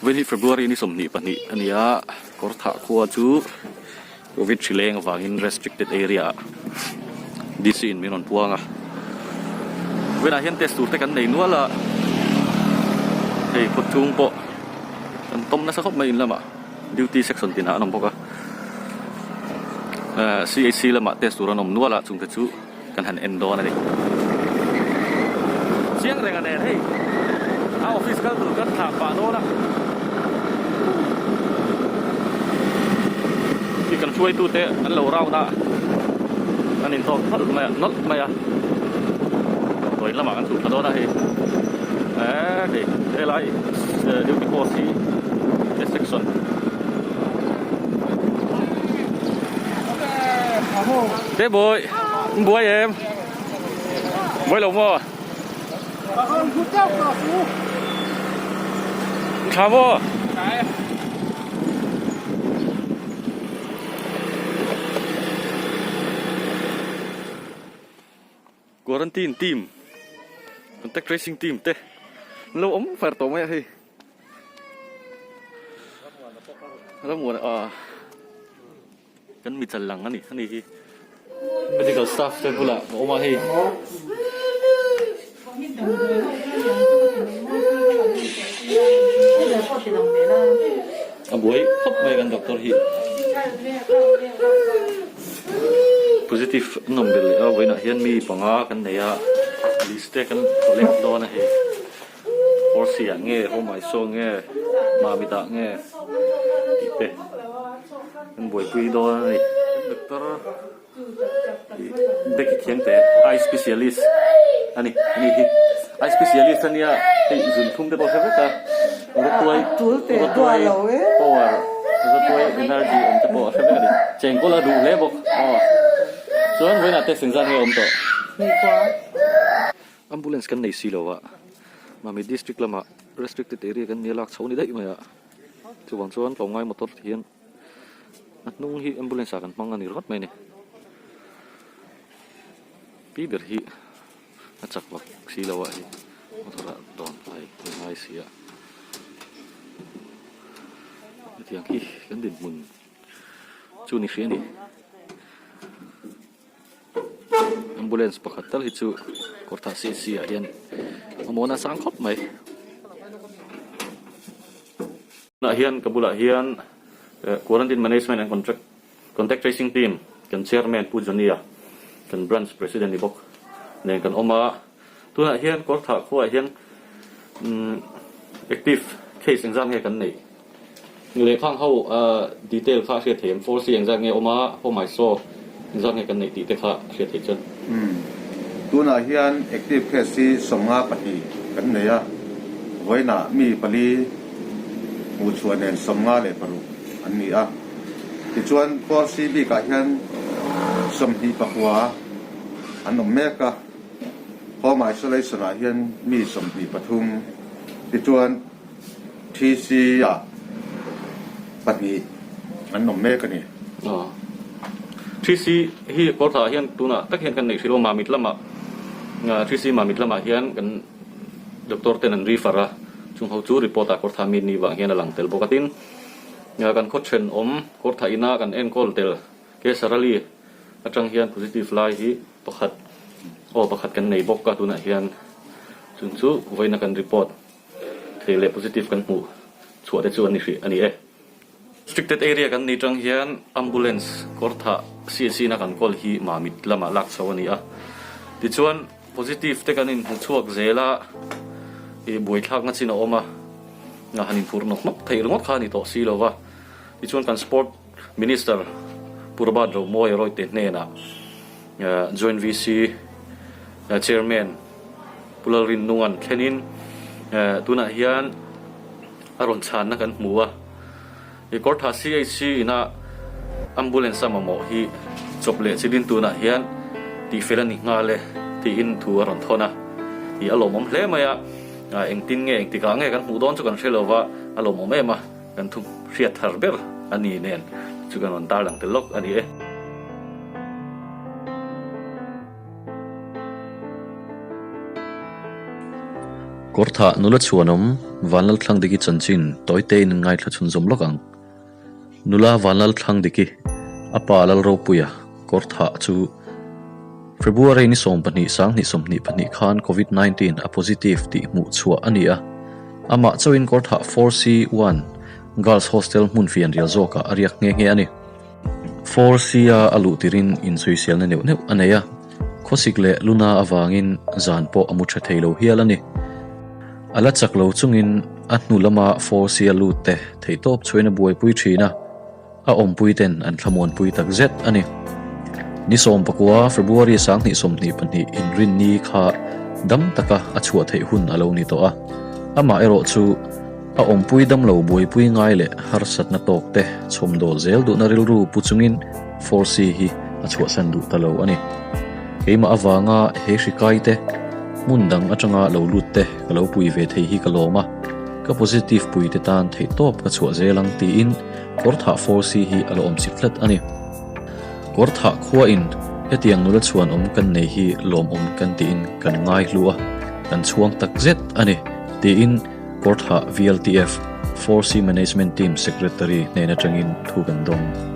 Vawihnih February ni 22 a ni a, Kawrthah khua chu Covid hri leng avangin restricted area ah DC in min rawn puang a. Vawiinah hian test tur te kan nei nual a, hei khawchhung pawh kan tawm nasa khawp mai in lamah duty section tinah an awm bawk a. CHC lamah test tur an awm nual a, chungte chu. Kan han en dawn a ni. Chiang reng a nen hei a office kal tur kan thlah pah dawn a. Khi kan hruaitu te an lo round a, an intawk nawlh mai a nawlh mai a. Damdawiin lamah kan chhuk thla dawn a hei. Eee hei helai duty post hi he section. Te buai buai em buai lo maw tha maw quarantine team contact tracing team te an lo awm fer tawh mai a hei. Rammuana ah kan mi chal lang a ni a ni hi medical staff te bulah a awm a hei. A buai khawp mai kan doctor hi positive an awm belh leh a vawiinah hian mi panga kan nei a list te kan collect dawn a hei. Kawrsiah nge Hawmaisaw nge Mamitah nge tih te an buaipui dawn a ni. Doctor Becky Khiangte eye specialist a ni a ni hi eye specialist a nia hei zun thum te pawh a hre vek a rawtuai rawtuai power rawtuai energy awm te pawh a hre vek a ni chengkawl a duh hle bawk aw chuan vawiinah test engzat nge a awm tawh. Ambulance kan nei si lo a, Mami district lamah restricted area kan nia lak chho ni daih mai a, chuvang chuan tlawmngai motor te hian a hnung hi ambulance ah kan hmang a ni ringawt mai a ni. Pi ber hi a chak vak si lo a hei motor ah dawn phai a ngai si a, hetiang hi kan dinhmun chu ni hrih a ni. Ambulance pakhat tal hi chu kawrthah CHC ah hian a mawn a sang khawp mai. Tunah hian ka bulah hian Quarantine Management and Contract Contact Tracing Team kan Chairman Pu Johnny-a kan Branch President ni bawk nen kan awm a. Tunah hian kawrthah khuaah hian active case engzat nge kan neih? Lehkhang ho detail kha a hriat theih em? 4C engzat nge awm a, home iso engzat nge kan neih tih te kha a hriat theih chuan. Umm. Tunah hian active case hi 52 kan nei a, vawiinah mi pali hmuhchhuah nen 56 an ni a. Tichuan 4C bikah hian 29 an awm mek a. Home isolation ah hian mi 23, tichuan TC ah pahnih an awm mek a ni. TC hi Kawrthah ah hian tunah tak hian kan neih hrih lo, Mamit lamah TC Mamit lamah hian kan doctor ten an refer a, chung ho chu report ah Kawrthah mi ni vang hian a lang tel bawk a, tin kan khaw thenawm Kawrthah ina kan enkawl tel Kesarali atang hian positive lai hi pakhat aw pakhat kan nei bawk a tunah hian chung chu vawiina kan report thei leh positive kan hmuh chhuah te chu an ni hrih a ni e. Restricted area kan nih tang hian ambulance kawrthah CHC na kan kawl hi Mamit lamah lak chho a ni a, tichuan positive te kan inhmu chhuak zel a, ih buaithlakna chin a awm a, han inphur nawk nawk theih ringawt kha a ni tawh si lo va, tichuan kan sport Minister Pu Robert Romawia Rawite hnenah Joint VC Chairman Pu Lalrinnunga'n thlenin tunah hian a rawn chhanna kan hmu a. I Kawrthah CHC ina ambulance a mamawh hi chawp leh chilin tunah hian tihfel a ni nghal e tiin thu a rawn thawn a. I a lawmawm hle mai a, engtin nge engtikah nge kan hmuh dawn chu kan hre lo va, a lawmawm em a. Kan thu hriat thar ber a ni nen chu kan rawn tarlang tel lawk a ni e. Kawrthah nula chhuanawm. Vanlalthlangdiki chanchin tawite in ngaithla chhunzawm lawk ang. Nula Vanlalthlangdiki, a pa Lalropuia kawr thah chu February ni 12 2022 khan Covid 19 a positive tih hmuh chhuah a ni a. Amah chauhin kawr thah 4C1 Girls Hostel hmun fianrial zawkah a riak nghe nghe a ni. 4C-a a luh tirin insawiselna neuh neuh a nei a, khawsik leh luna avangin zan pawh a mu tha thei lo hial a ni. A la chak lo chungin a hnu lama 4C-a lut te theihtawp chhuain a buaipui thin a, a awmpui ten an thlamuanpui tak zet a ni. Ni 19 February 2022 inrinni kha dam taka a chhuah theih hun a lo ni tawh a, amah erawh chu A awmpui damlo buaipui ngai leh harsatna tawk te chhawmdawl zel duhna rilru pu chungin Force hi a chhuahsan duh ta lo a ni. Keimah avanga he hri kai te, hmun dang atanga lo lut te ka lo pui ve thei hi ka lawm a, ka positive pui te tan theihtawp ka chhuah zel ang tiin Kawrthah Force hi a la awm chik tlat a ni. Kawrthah khuain hetiang nula chhuanawm kan nei hi lawmawm kan tiin kan ngai hlu a, kan chhuang takzet a ni tiin Kawrthah VLTF, 4C Management Team Secretary hnen atangin thu kan dawng.